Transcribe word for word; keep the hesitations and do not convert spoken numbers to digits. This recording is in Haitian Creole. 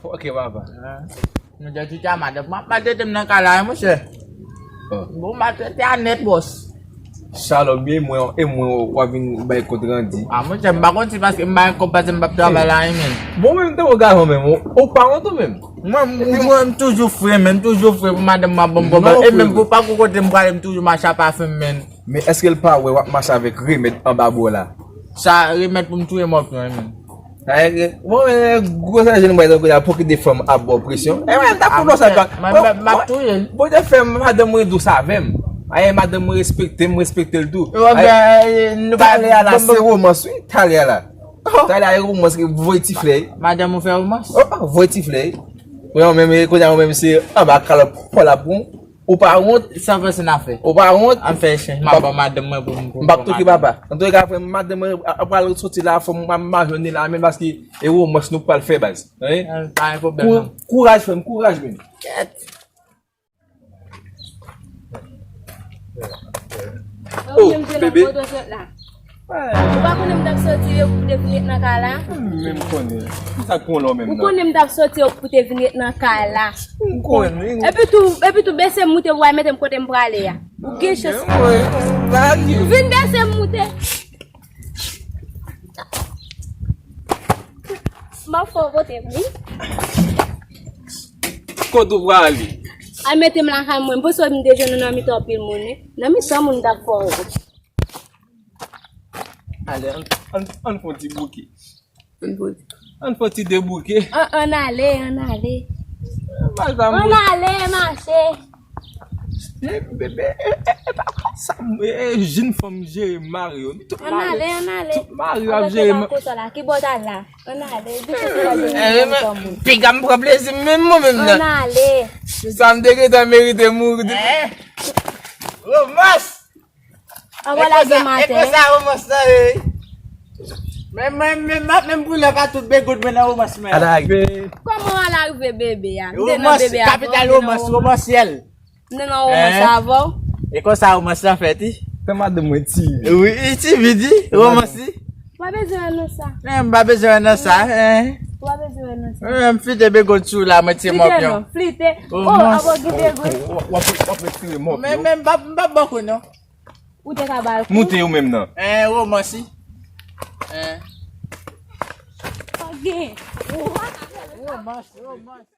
Ok, papa. Mwen di ti a madanm, m ap maltrete m nan kay la, wi, monchè. Bon, maltrete a nèt, bòs. Chalòt byen, mwen, e mwen w ap vin bay kont randi. A, monchè, m pa konn si paske m bay kòb paske m p ap travay la, wi, men. Bon, menm te w gavan menm, ou, ou pa wont ou menm? Mwen, mwen, mwen, m toujou fre, men, m toujou fre pou madanm mwen ap ban m kòb. E menm pou pa kou kote m prale, m toujou mache a pafen m, men. Men èske l pa wè w ap mache avèk remèd anba bò w la? Sa remèd pou m touye mòpyon, wi, men. Bon, men, gwo sa jèn bway tankou la, pou kite fanm ap ba w presyon. E mwen, m ta fout nan sa. Mwen, m ap touye l. Bondye fè madanm mwen dous avè m. Aye, madanm mwen respekte m, m respekte l tou. Talè a la, se romans, wi. Talè a la. Talè a, e romans, voye ti flè. Madanm ou fè romans? Voye ti flè. Mwen menm, kounye a, mwen menm, se anba kalòt pa w la pou ou pa wont. Sa fè se n a fè. Ou pa wont. An fè echanj, m ap ban madanm mwen pou m, pou m pap touke papa. Antouka, frè m, madanm mwen ap pral soti la, fò m, m, m jwenn li la, men paske e romans nou pral fè, baz. Wi. Pa gen pwoblèm, non. Kouraj, frè m, kouraj, men. Kèt. Oh, bebe. Ou pa konnen m t ap soti yo pou te vin ret nan kay la? Menm konnen. Ki sa k pran lò menm nan? Ou konnen m t ap soti yo pou te vin ret nan kay la. M konnen. Epi tou, epi tou, bese m moute pou al mete m kote m prale a. Ou gen chans. Vin bese m moute. M ap fè w kote m, wi. Kote w prale? Al mete m lakay mwen. M panse m te jwenn ou nan mitan anpil moun, wi. Nan mitan moun m t ap fè w. Ale, ann, ann, ann fè yon ti bouke. Ann fè yon ti debouke. Ann, ann ale, ann ale. Ann ale, mache. Bebe, e pa konsa, jenn fanm jere mari yo. Ann ale, ann ale. Tout mari yo ap jere mari yo. Ki bò w t al la? Ann ale. Piga m pran plezi m menm mwen menm nan. Ann ale. Sa m te gentan merite mouri. Romans! Ann ale maten. E konsa romans lan ye. Men mwen menm, m ap menm boule pa tout begoud mwen nan romans mwen. Al arive. Kòman al arive bebe a? M te nan bebe a. Kapital romans, romansyèl. M te nan romans avè w. E konsa romans lan fèt, wi. Tan madanm mwen timid. Wi, li timid, wi. Romans, wi. Ou pa bezwen wè nan sa. Men m pa bezwen wè nan sa, en. Ou pa bezwen wè nan sa. Mwen menm fite begoud sou la, mwen ti mòpyon. Flite non, flite. Oh, abo gen begoud. W ap, w ap retire mòpyon. Men, men m pa, m pa bòkò non. Ou te ka ba l kou. Moute ou menm nan. En, romans, wi. En. Pa gen. Romans, romans.